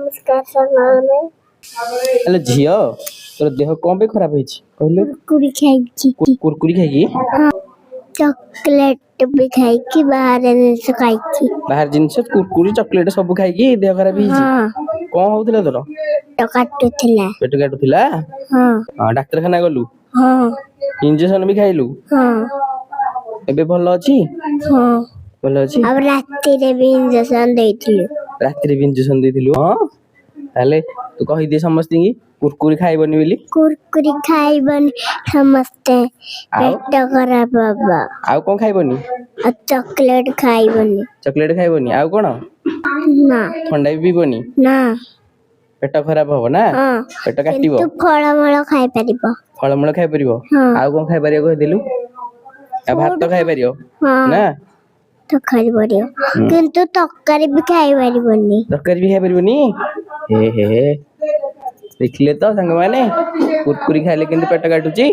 ନମସ୍କାର ସାଙ୍ଗମାନେ। ହେଲେ ଝିଅ, ତୋର ଦେହ କଣ ପାଇଁ ଖରାପ ହେଇଛି କହିଲୁ? କୁରକୁରି ଖାଇଛି। କୁରକୁରି ଖାଇକି? ଚକୋଲେଟ ବି ଖାଇକି, ବାହାର ଜିନିଷ ଖାଇଛି। ବାହାର ଜିନିଷ, କୁରକୁରି, ଚକୋଲେଟ ସବୁ ଖାଇକି ଦେହ ଖରାପ ହେଇଛି? ହଁ। କଣ ହଉଥିଲା ତୋର? ପେଟ କାଟୁଥିଲା। ପେଟ କାଟୁଥିଲା? ହଁ। ହଁ, ଡାକ୍ତରଖାନା ଗଲୁ? ହଁ। ଇଞ୍ଜେକ୍ସନ ବି ଖାଇଲୁ? ହଁ। ଏବେ ଭଲ ଅଛି? ହଁ। ଭଲ ଅଛି? ଆଉ ରାତିରେ ବି ଇଞ୍ଜେକ୍ସନ ଦେଇଥିଲୁ। ରାତିରେ ବି ଇଞ୍ଜେକ୍ସନ ଦେଇଥିଲୁ? ହଁ, ତାହେଲେ ତୁ କହିଦେ ସମସ୍ତିଙ୍କି କୁରକୁରି ଖାଇବନି ବୋଲି। କୁରକୁରି ଖାଇବନି ସମସ୍ତେ। ଆଉ? ପେଟ ଖରାପ ହବ। ଆଉ କଣ ଖାଇବନି? ଆଉ ଚକୋଲେଟ ଖାଇବନି। ଚକୋଲେଟ ଖାଇବନି, ଆଉ କଣ? ନା। ଥଣ୍ଡା ବି ପିଇବନି? ନା। ପେଟ ଖରାପ ହବ ନା? ହଁ। ପେଟ କାଟିବ। କିନ୍ତୁ ଫଳମୂଳ ଖାଇପାରିବ। ଫଳମୂଳ ଖାଇପାରିବ? ହଁ। ଆଉ କଣ ଖାଇପାରିବ କହିଦେଲୁ? ଆଉ ଭାତ ଖାଇପାରିବ? ହଁ। ନା? ତ ଖାଇପାରିବ, କିନ୍ତୁ ତରକାରୀ ବି ଖାଇପାରିବନି। ତରକାରୀ ବି ଖାଇପାରିବନି? ହେ ହେ, ଦେଖିଲେ ତ ସାଙ୍ଗମାନେ, କୁରକୁରି ଖାଇଲେ କେମିତି ପେଟ କାଟୁଛି।